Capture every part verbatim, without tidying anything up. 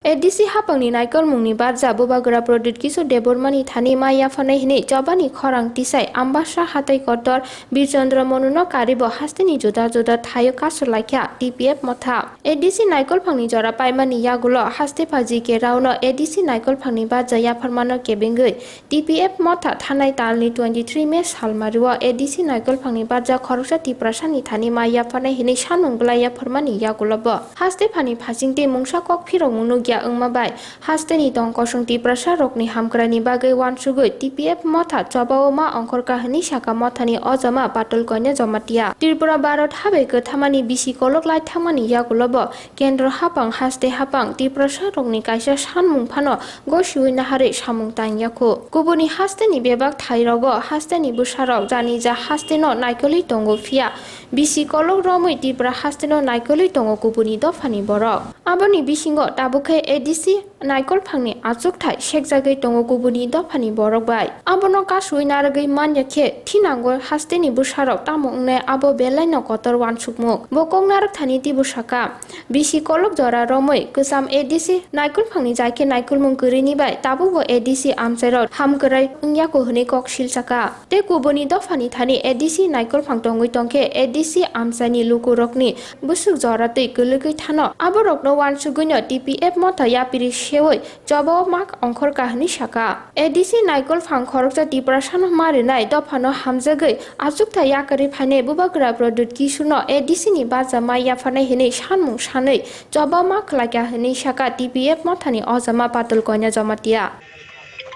A D C hapangni naikolmungni barja Bubagra Pradyut Kishore Debbarmani thani mai yapharnai hwnwi chobani khorang tisai Ambasa hatai kotor Birchandra Monuno karibo hasteni juda juda thaio kasur laikha T P F motha. A D C naikolphangni jora paimani yagulo hastepha G K Raono A D C naikolphangni barja yapharmano kebengwi T P F motha thanai talni twenty three May salmario A D C naikolphangni barja khoroksa Tiprasani thani mai yapharnai hwnwi sanmung bwlai yapharmani yagulobo hastephani phasing tei mungsa kok phirokmung nukya wngma bai hasteni tong kosong Tiprasarokni hamkraini bagwi uansugwi T P F motha chobao ma ongkhorkha hwnwi sakha mothani ojama Patul Konya Jamatia. Tripura Bharat habai kwthamani bisi kolok lai thangmani yagulobo Kendro hapang haste hapang Tiprasarokni kaisa sanmung phano gosiwi naharwi samung tang yakho. Kubuni hasteni bebak thairogo hasteni bwsarok jani ja hasteno naikolwi tongo, phiya bisi kolok romwi Tipra hasteno naikolwi tongo kubuni dophani borok. Aboni bisingo tabuk khe A D C naikolphangni achukthai sekjagwi tongo kubuni dophani borok bai. Abono kasui narwgwi manya khe thinango hasteni bwsarok tamo wngnai abo belaino kotor uansukmung. Bo kok narwkthani teibo sakha. Bisi kolok jora romwi kwcham A D C naikolphangni jai khe naikolmung kwrwini bai tabukbo A D C amchairok hamkwrai wngyakho hwnwi kok silsakha. Tei kubuni dophani thani A D C naikolphang tongwi tongkhe A D C amchaini lukurokni bwswk jora twi kwlwgwi thano aborokno uansugwino T P F motha yapiri sewi chobao mak ongkhorkha hwnwi sakha. A D C naikolphang khoroksa Tiprasano ma rwnai dophano hamjagwi achukthai yakarwi phainai Bubagra Pradyut Kishore'no A D C ni barja mai yapharnai hwnwi sanmung sanwi chobao ma khlaikha hwnwi sakha T P F mothani ojama Patul Konya Jamatia.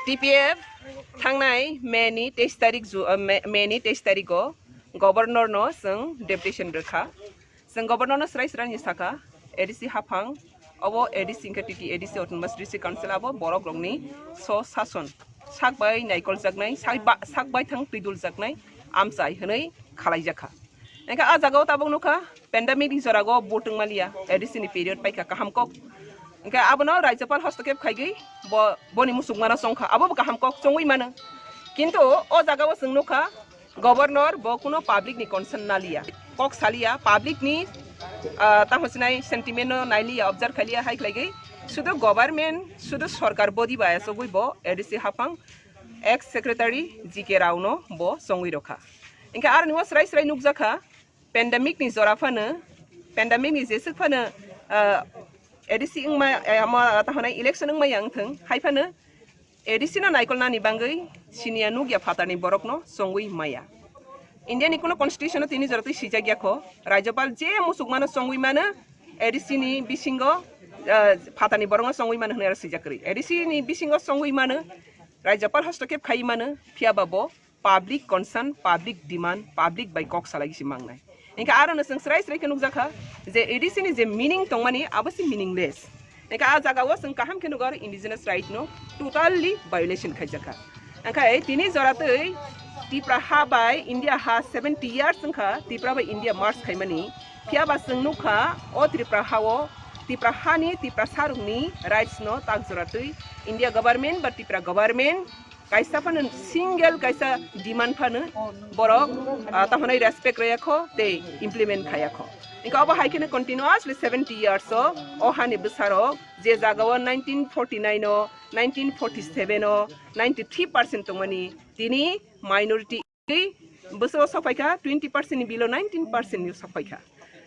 T P F thangnai May ni teis tarik ju-, uh, May, May ni teis tarigo Governor no chwng deputation rwkha. Chwng Governor no swrai swrai ni sakha, A D C haphang, obo A D C hwnkhe T T A D C Autonomous District Council abo borok rokni so sason sak bai naikol jaknai, sak ba, sak bai thang twidul jaknai amchai hwnwi khalai jakha. Hwnkhe ah jagao tabuk nukha, pandemic ni jorago vote wngmaliya, A D C ni period paikha kaham kok. Hwnkhe abono Rajyapal hastokep khaigwi bo, boni musukmano chongkha, abo bo kaham kok chongwi mano. Kintu o jagao chwng nukha, Governor bo kuno public ni concern naliya, kok saliya, public ni, ah, tamo sinai sentiment no nailiya, observe khailiya, hai khlaigwi sudu government, sudu sorkar body bai asogwi bo A D C haphang ex secretary G K Rao no bo chongwi rokha. Hwnkhe aroni o swrai swrai nukjakha, pandemic ni jora phano, pandemic ni jeswk phano, ah, A D C wngma, eh, ama, ah, tahonai election wngma yang thung, hai phano A D C no naikolnani bangwi siniya nukya phatarni borokno chongwi maya. India ni kuno constitution o tini jora twi swijak ya kho, Rajyapal je musukmano chongwi mano, A D C ni bisingo, ah, phatarni borokno chongwi mano hwnwi aro swijak kwrwi. A D C ni bisingo chongwi mano, Rajyapal hastokep khai mano, phiya ba bo public concern, public demand, public bai kok salai se mangnai. Hwnkhe aro no chwng swrai swrai khe nukjakha je A D C ni je meaning tongmani abo se meaningless. Hwnkhe ah jagao chwng kaham khe nugo aro indigenous right no totally violation khaijakha. Hwnkhe tini jora twi Tipra ha bai India ha seventy years wngkha Tipra bai India merge khaimani. Phiya ba chwng nukha o Tripura ha o Tipra ha ni Tiprasa rokni rights no tak jora twi India government ba Tripura government kaisa phano single kaisa demand phano borok, ah, tahonai respect rwya kho tei implement khaya kho. Hwnkhe obo hai kheno continuously seventy years o, o hani bwsarok je jagao nineteen forty nine o, nineteen forty seven o ninety three percent tongmani, tini minority tei bwsao sokphaikha twenty percent ni below nineteen percent ni sokphaikha.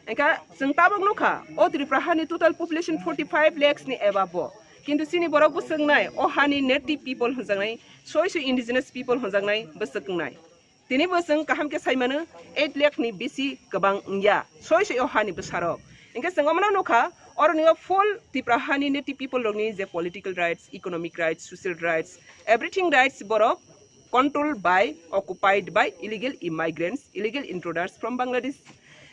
Hwnkhe chwng tabuk nukha, o Tripura hani total population forty five lakhs ni above bo. Kintu chini borok bwswk wngnai, o hani native people hwnjaknai, soi soi indigenous people hwnjaknai bwswk wngnai. Tini bo chwng kaham khe sai mano, eight lakh ni bisi kwbang wngya, soi soi o hani bwsarok. Hwnkhe chwng omono nukha, oroni o full Tripura hani native people rokni je political rights, economic rights, social rights, everything rights borok controlled by, occupied by illegal immigrants, illegal intruders from Bangladesh.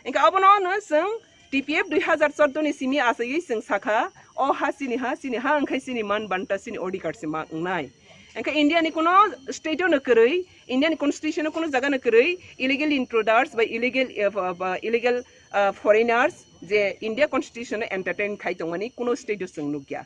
Hwnkhe obono no chwng T P F dui hazar chordo ni simi achaiwi chwng sakha, o ha chini ha, chini ha wngkhai chini man banta, chini odhikar se ma wngnai. Hwnkhe India ni kuno state o no kwrwi, India ni constitution o kuno jaga no kwrwi illegal intruders bai illegal, eh, ba, ba, illegal, ah, foreigners je India constitution o entertain khai tongmani kuno state o chwng nukya.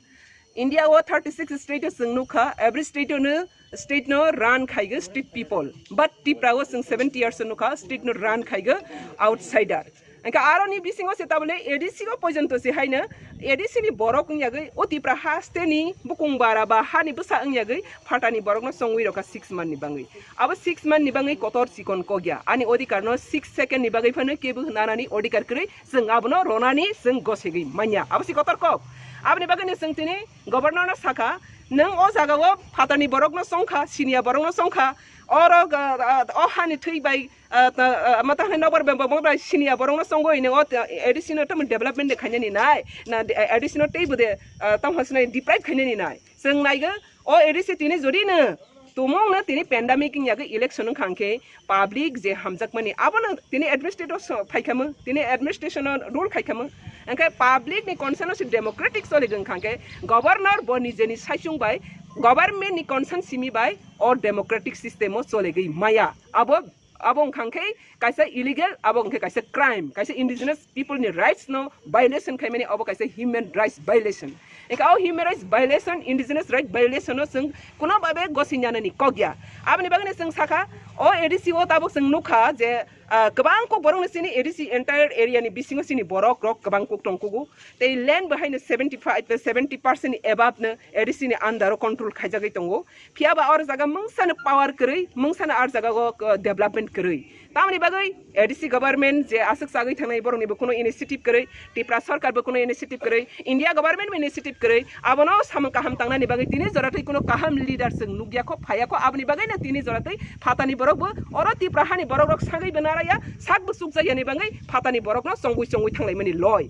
India o thirty six state o chwng nukha, every state o no, state no run khaigo state people. But Tripura o chwng seventy years o nukha, state no run khaigo outsider. Hingke aroni bisingo se tabole A D C o pojonto se haino A D C ni borok wng yagwi o Tipra haste ni bukung bara ba hani bwsa wng yagwi phatani borokno chongwi rokha six month ni bangwi. Abo six month ni bangwi kotor chikon kok ya. Ani odhikar no six second ni bagwi phano kebo nanani odhikar kwrwi, chwng abono ronani chwng gosegwi manya. Abo se kotor kok. Aboni bagwi no chwng tini governor no sakha, nwng o jaga o phatani borok no chongkha, siniya borok no chongkha, oro, ah, ah, o hani thwi bai, ah, ta, ah, ma ta hwnwi nokbar bebak bebak bai siniya borok no chongwi nwng o, ah, A D C no tamo development de khainani nai, na, ah, A D C no teibo de, ah, tamo hwnwi deprive khainani nai. Chwng naigo, o A D C tini jodi no tumung no tini pandemic wng yagwi election wng kha hwnkhe public je hamjakmani abono tini administrator so phaikhamu, tini administration o rule khaikhamu. Hwnkhe public ni consent o se democratic choli wng kha hwnkhe governor bo nijeni saichung bai government ni consent simi bai o democratic system o cholegwi maya. Abo, abo wng kha hwnkhe kaisa illegal, abo hwnkhe kaisa crime, kaisa indigenous people ni rights no violation khaimani, abo kaisa human rights violation. Hingke o human rights violation, indigenous right violation no chwng kuno babe gosinyana ni kok ya. Aboni bagwi no chwng sakha, o A D C o tabuk chwng nukha je, ah, kwbang kok borok no chini A D C entire area ni bisingo chini borok rok kwbang kok tongkugo. Tei land bo haino seventy five, seventy percent ni above no A D C ni under o control khaijagwi tongo. Phiya ba or jaga mungsa no power kwrwi, mungsa no ar jaga o, uh, development kwrwi. Tamoni bagwi A D C government je aswk chagwi thangnai borok ni bo kuno initiative kwrwi, Tripura sarkar bo kuno initiative kwrwi, India government bo initiative kwrwi, abono samung kaham tangnani bagwi tini jora twi kuno kaham leader chwng nukya kho, phaiya kho, aboni bagwi no tini jora twi phatani borok bo oro Tripura hani borok rok sagwi bo naraya, sak bo chukjakya ni bagwi phatani borok no chongwi chongwi thanglaimani loi.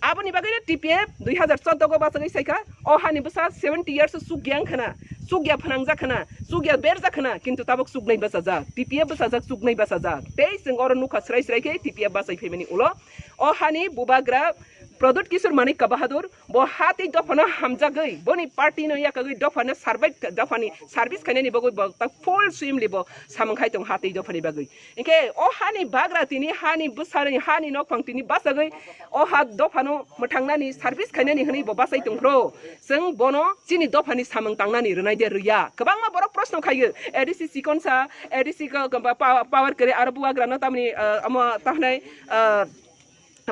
Aboni bagwi no T P F dui hazar chordo go bachagwi saikha, o hani bwsa seventy years o chukya wngkhana, chukya phnangjak khana, chukya berjak khana, kintu tabuk chuknai bachajak, T P F bachajak, chuknai bachajak. Tei chwng oro nukha srai srai khe T P F bachai phaimani ulo. O hani bubagra Pradyut Kishore Manikya Bahadur, bo ha tei dophano hamjagwi, boni party no yakagwi dophano survive, dophani service khainani bagwi bo ta full swimli bo samung khai tong ha tei dophani bagwi. Hingke o hani bagra tini hani bwsarani hani nokphang tini bachagwi o ha dophano mwthangnani service khainani hwnwi bo bachai tongphro. Chwng bono chini dophani samung tangnani rwnai de rwya. Kwbangma borok proshno khaio, A D C chikonsa, A D C ko, ko, pa-, power kwrwi aro bubagrano tamni, ah, omo tahnai, ah,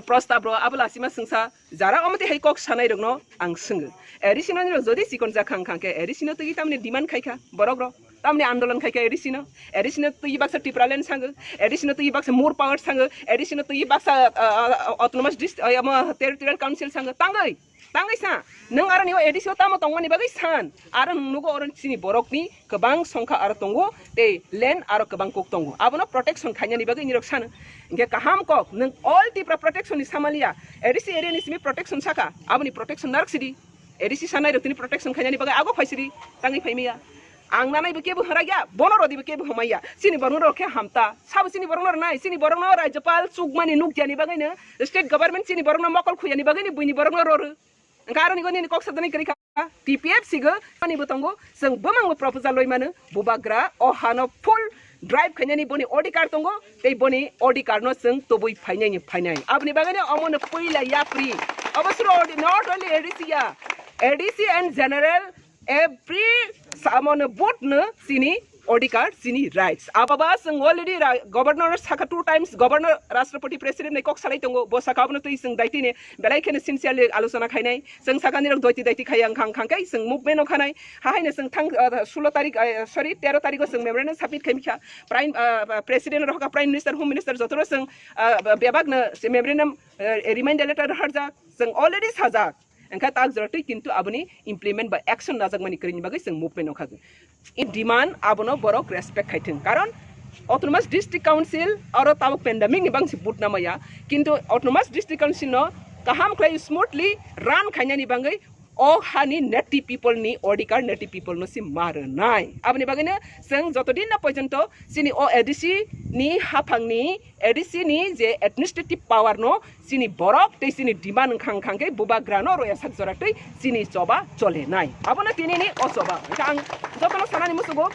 prostab rw abo lachima swngsa. Jara omo twi hai kok sanai rokno ang swngo. A D C no nini rok jodi chikon jak kha wngkha khe A D C no twi tamni demand khai kha borok rok. Tamni andolon khai kha A D C no. A D C no twi baksa Tipraland sango. A D C no twi baksa more power sango. A D C no twi baksa, ah, ah, autonomous dist-, ah, omo territorial council sango. Tangwi, tangwi sa. Nwng aro ni o A D C o tamo tongmani bagwi san. Aro nwng nugo oro chini borokni kwbang songkha aro tongo, tei land aro kwbang kok tongo. Abono protection khainani bagwi nirok sano. Hingke kaham kok, nwng all Tipra protection ni samalia, A D C area ni simi protection saka, aboni protection narok sidi. A D C sanai rok tini protection khainani bagwi ago phaisidi, tangwi phaimaya. Ang nanai bo kebo hwragya, bono rodi bo kebo hwmaya. Chini borok rok khe hamta. Sabo chini borok no rwnai, chini borok no Rajyapal chukmani nukjani bagwi no, state government chini borok no mokol khuyani bagwi no buini borok no roro. Hingke aroni goni ni kok sajani kwrwi kha, T P F sigo, ani bo tongo, chwng bwmang bo proposal loi mano, bubagra, o hano full drive khainani boni odhikar tongo, tei boni odhikar no chwng tubui phainai ni phainai. Aboni bagwi no omo no puila yapri. Obo suro odi-, not only A D C ya, A D C and general, every samo no vote no chini odhikar, chini rights. Abo ba chwng already ra-, governor saka two times, governor, Rashtrapati, President ni kok salai tongo, bo saka abono twi chwng daitini belai kheno sincerely alochona khainai. Chwng saka nirok doiti daiti khaiya wngkha, wngkha khe chwng movement o khanai. Ha haino chwng thang, ah, sulo tarik, ah, sorry, tero tariko chwng memorandum submit khaimikha. Prime, ah, President rohka, Prime Minister, Home Minister jotono chwng, ah, bebak no se memorandum, ah, reminder letter rohorjak. Chwng already sajak. Wngkha tak jora twi kintu aboni implement ba action najakmani kwrwini bagwi chwng movement o khago. In demand abono borok respect khai thung. Karon Autonomous District Council aro tabuk pandemic ni bangsi vote namaya. Kintu Autonomous District Council no kaham khlai smoothly run khainani bagwi o hani native people ni odhikar native people no si ma rwnai. Aboni bagwi no chwng joto din na porjonto chini o A D C ni haphang ni A D C ni je administrative power no chini borok tei chini demand wngkha wngkha khe bubagra no roya sak jora twi chini choba chole nai. Abono tini ni o choba. Wngkha ang jotono sanani musugo